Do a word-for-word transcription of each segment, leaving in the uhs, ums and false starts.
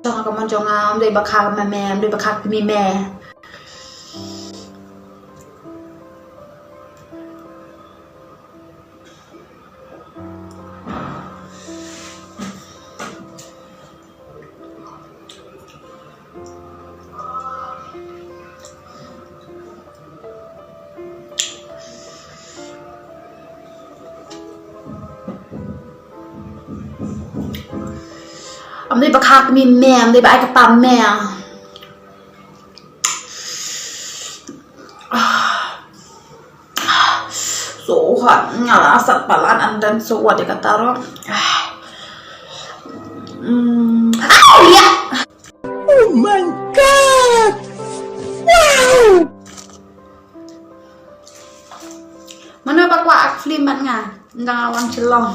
jong ka mon jong nga, ym dei ba kha me me, ym dei ba kha kmie me. Ym dei ba kha kmie me, ym dei ba ai ka pam me. So hot, nga la sat palat and then so what, ïa kata ruh. Mm. Au, ïa. Oh my God! Wow! Mano ba kwah act film bad nga? Nga wan Shillong.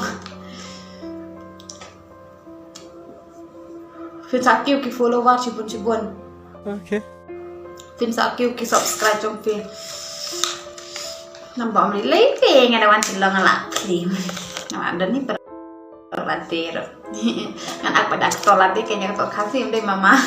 Phin sa kiew ki follower shibun shibun. Okay. Phin sa kiew ki subscribe jong phi. Namar ba ym lei lei phi, nga da wan Shillong nga la act film. Nga la don ni per bater. Ngan act bad actor lade, kane ka actor Khasi ym dei mama.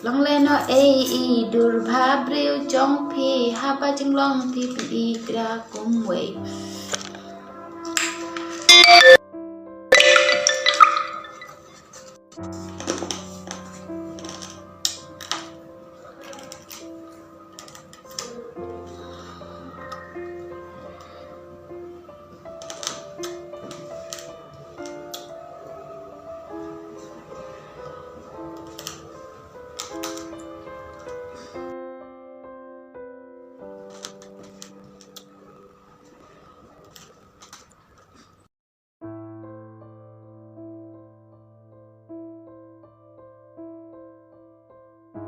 Long lehnoh ei i dur bha briew jong phi, haba jinglong phi phin i kra kumwei.